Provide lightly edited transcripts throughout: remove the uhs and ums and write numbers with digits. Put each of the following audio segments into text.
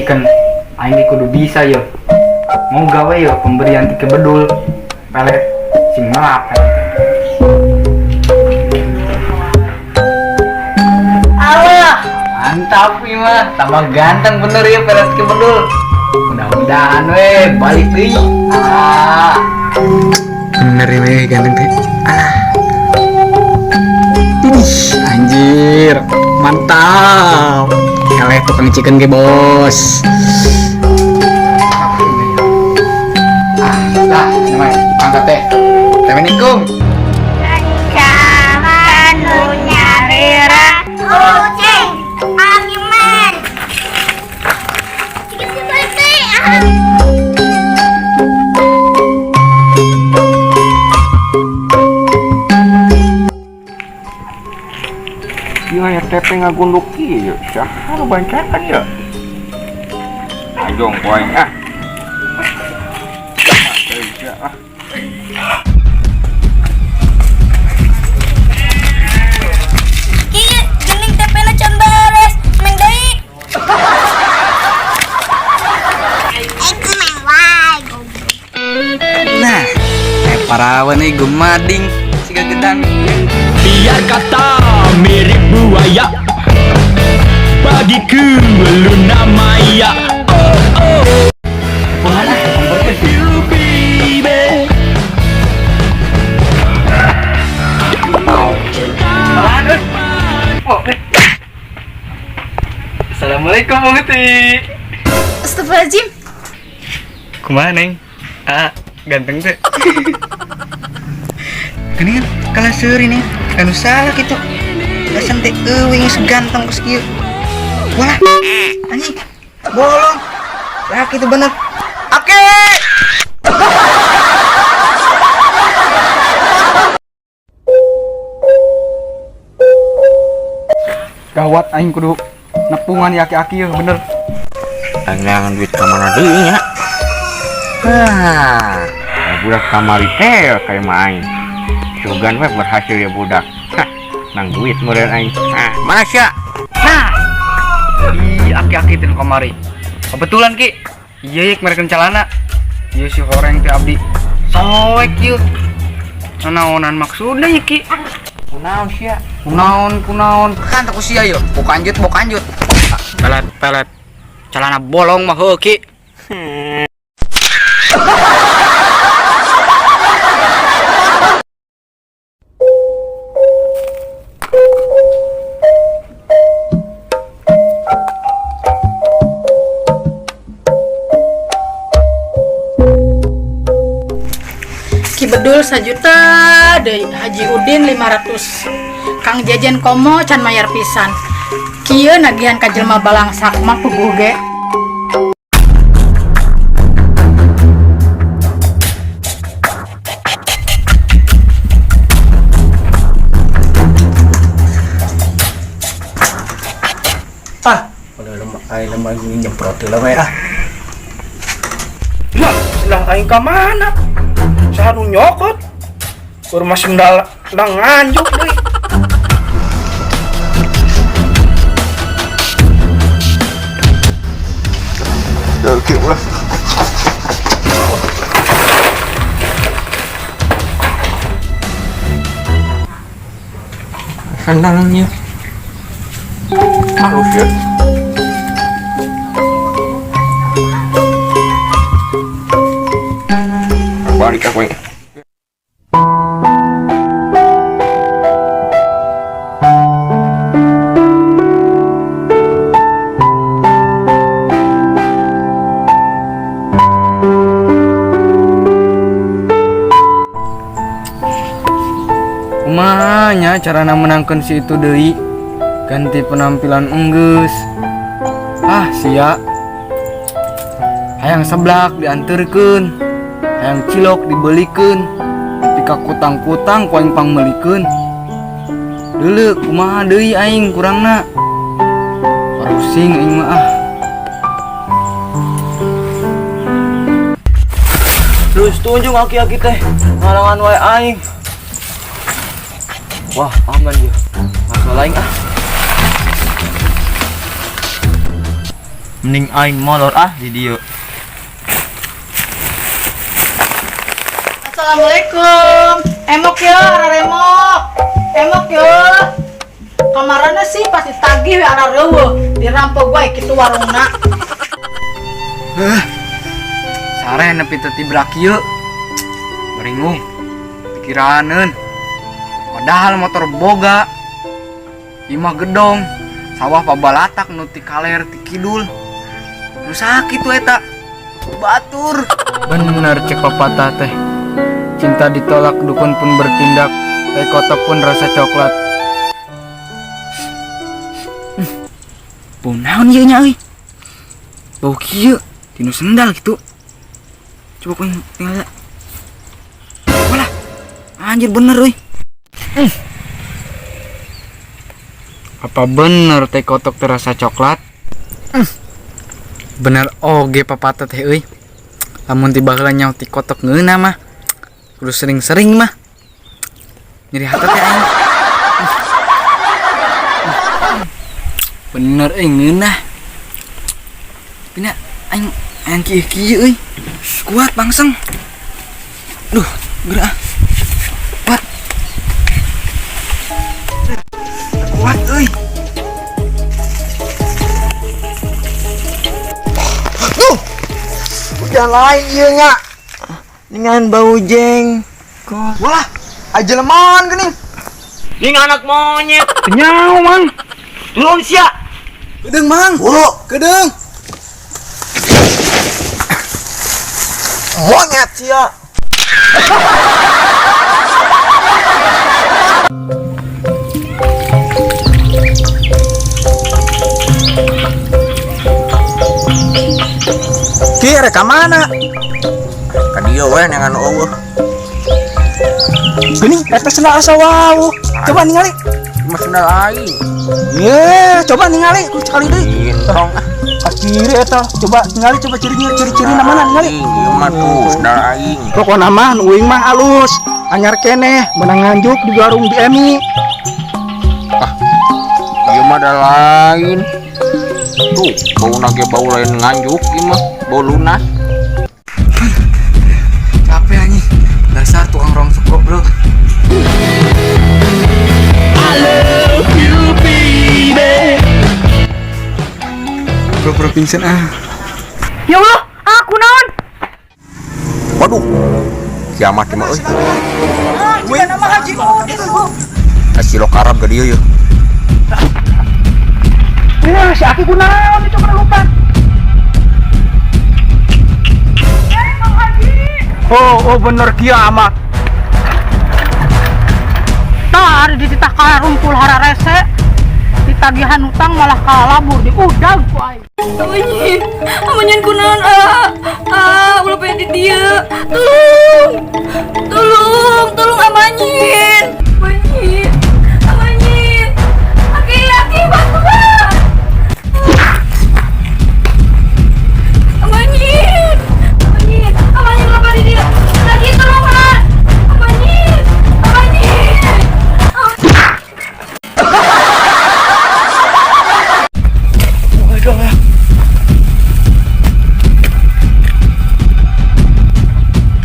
chicken. Aing ge kudu bisa yo. Mau gawe yo pemberian ti bedul. Pelet sing melak. Allah, mantap nih mah, tambah ganteng bener ya pelet ki bedul. Mudah-mudahan we balik deui. Ah. Bener ya weh, ganteng teh. Ah. Idih, anjir, mantap. Eleh tukang chicken ge bos. Ah, lah, namanya angkat teh. Assalamualaikum. Jangan nyarira kucing angin. Iya ya TP ngagunduk kieu, saha nu bancakan ya? Ajong ku aing ah. Ah. Kieu geuning TP-na can beres, meng deui. Meng wae. Nah, parawan euy gumading siga gedang. Biar kata mirip buaya, bagiku Luna Maya. Oh oh. You baby. Assalamualaikum Bukti. Astagfirullahaladzim. Kumaha neng? Ah, ganteng teh. Gini kan kalah seuri nih, anu salah gitu. Dasar teh euy geus ganteng geus kieu. Wah, anjing. Bolong. Lah itu bener. Oke. Gawat aing kudu nepungan ya aki-aki ya bener. Neangan duit ka mana deui nya? Ah, budak kamari teh kayak mah aing. Sugan we berhasil ya budak. Hah, nang duit meureun aing. Ah, mana sia? Nah, ih aki-aki teh nu kamari. Kebetulan Ki. Iya yek mereka celana. Ieu si horeng teh abdi. Soek ieu. Naonan maksudna ya Ki? Kunaon sia? Kunaon kunaon. Kan tak usia yo. Bok anjut bok anjut. Pelet pelet. Celana bolong mah heuh Ki. Ki Bedul sajuta deui, Haji Udin 500. Kang Jejen komo can mayar pisan. Kieu nagihan ka jelema balangsak mah puguh ge. Ah, udah lemah aing lemah nyemprot heula we ah. Lah, sendal aing ka mana? Saha nu nyokot? Keur mah sendal sendal nganjuk deui. Oke, ulah. Sandalnya. Halus ya. Balik aku ini. Kumanya carana menangkeun si itu deui? Ganti penampilan enggeus. Ah, sia. Hayang seblak dianterkeun. Hayang cilok dibelikeun. Tapi ka kutang-kutang ku aing pangmeulikeun. Deuleu kumaha deui aing kurangna? Parusing aing mah ah. Terus tunjung aki-aki teh ngalangan wae aing. Wah, aman ya. Masalah aing ah. Mending aing molor ah di dieu. Assalamualaikum. Emok ya, araremok. Emok ya. Kamarana sih pasti tagih we arareueuh, dirampok wae kitu warungna. Sare nepi teu tibrak ieu. Beringung. Pikiraneun. Padahal motor boga. Imah gedong, sawah pabalatak nu ti kaler ti kidul. Nu sakit tuh eta. Batur. Bener cek pepatah teh. Cinta ditolak, dukun pun bertindak, tai kotok pun rasa coklat. Bau naon ieu nya euy? Bau kieu, tinu sendal gitu. Coba ku tinggal. Walah. Anjir bener euy. Apa bener teh kotok terasa coklat? Bener oge papatah teh euy. Lamun tiba heula nyaho ti kotok ngeunah mah. Kudu sering-sering mah. Nyeri hati teh aing. Bener euy ngeunah. Tapi na aing aing kieu-kieu euy. Kuat bangseng. Duh, geura ah. Kuat. Kuat euy. Duh. Udah lain ieu nya. Dengan bau jengkol. Wah, aja lemon geuning. Ning anak monyet. Kenyau, Mang. Tulung sia. Kedeung, Mang. Wo, Kedeung. Monyet sia. Ki rek ka mana? Ka dieu we neangan eueuh. Geuning eta sendal asa wawuh. Coba ningali. Mah sendal aing. Ye, coba ningali ku sekali deui. Gintong ah. Kiri eta, coba ningali, coba cirinya, ciri-ciri namana ningali. Ieu mah tuh sendal aing. Pokona mah nu uing mah alus, anyar keneh, menang nganjuk di warung Bi Emi. Ah. Ieu mah da lain. Tuh, bauna ge bau lain nganjuk ieu mah, bau lunas. Capek anjing. Dasar tukang rongsok goblok. I love you baby. Pura-pura pingsan ah. Ya Allah, aku naon? Waduh. Kiamat ieu mah euy. Jika nama Haji Udin. Cilok Arab ge dieu yeuh. Ya, si Aki kunaon itu lupa. Oh, oh bener kiamat. Tah ari dititah karumpul hararese. Ditagihan utang malah kalabur di udag ku aing. Amanyin, amanyin kunaon ah. Ah, ulah pengen di dieu. Tolong. Tolong, tolong amanyin. Amanyin. Amanyin. Aki, aki bantuan. Amanyin. Amanyin. Amanyin ulah di dieu. Lagi tolongan. Amanyin. Amanyin.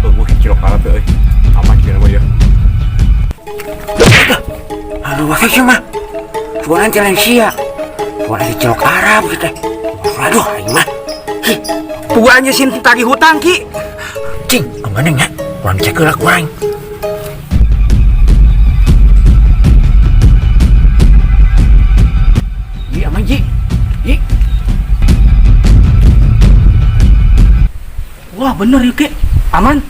Eueuh cilok Arab euy. Aman kieu mah yeuh. Aduh, wah sih mah. Suara lain sia. Suara si cilok Arab gitu teh. Aduh, aing mah. Hi, Puguan sin tagih hutang ki. Cing, amannya nya. Urang cek heula ku aing. Ji, aman ji. Ji. Wah, bener ya, Ki. Aman.